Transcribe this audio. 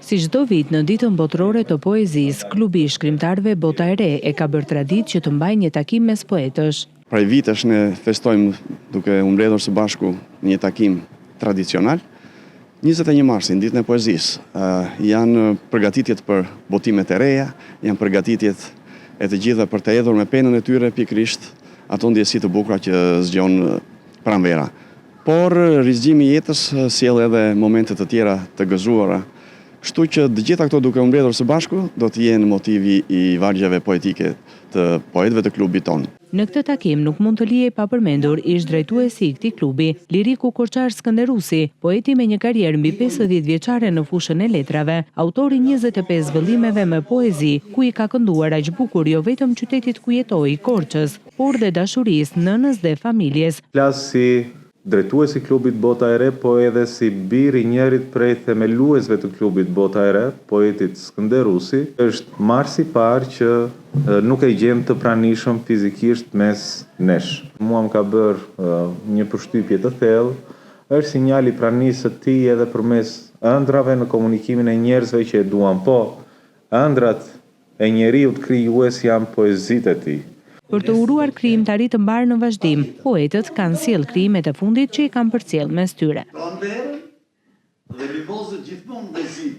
Si çdo vit në Ditën Botërore të Poezisë, Klubi i Shkrimtarëve Bota e Re e ka bërë traditë që të mbajë një takim mes poetësh. Prej vitesh ne festojmë duke u mbledhur së bashku në një takim tradicional. 21 marsin, Ditën e Poezisë, janë përgatitjet për botimet e reja, janë përgatitjet e të gjithëve për të hedhur me penën e tyre pikërisht ato ndjesi të bukura që zgjon pranvera. Por rizgjimi i jetës sjell edhe momente të tjera të gëzuara, kështu që të gjitha këto duke u mbledhur së bashku do të jenë motivi i vargjeve poetike të poetëve të klubit tonë. Në këtë takim nuk mund të lihej pa përmendur ish-drejtuesi i këtij klubi, liriku korçar Skënder Rusi, poeti me një karrierë mbi 50 vjeçare në fushën e letrave, autor i 25 vëllimeve me poezi, ku i ka kënduar aq bukur jo vetëm qytetit ku jetoi, Korçës, por dhe dashurisë, nënës dhe familjes. Flas si drejtues i klubit Bota e Re, po edhe si bir i njërit prej themeluesve të klubit Bota e Re, poetit Skënder Rusi. Është marsi i parë që nuk e gjejmë të pranishëm fizikisht mes nesh. Mua më ka bërë një përshtypje të thellë, është sinjal i pranisë së tij edhe përmes ëndrrave në komunikimin e njerëzve që e duan. Po, ëndrrat e njeriut krijues janë poezitë e tij. Për të uruar krijimtari të mbarë në vazhdim, poetët kanë sjellë krijimet e fundit që i kanë përcjellë mes tyre. Pranverën dhe mimozët gjithmonë dhe zi.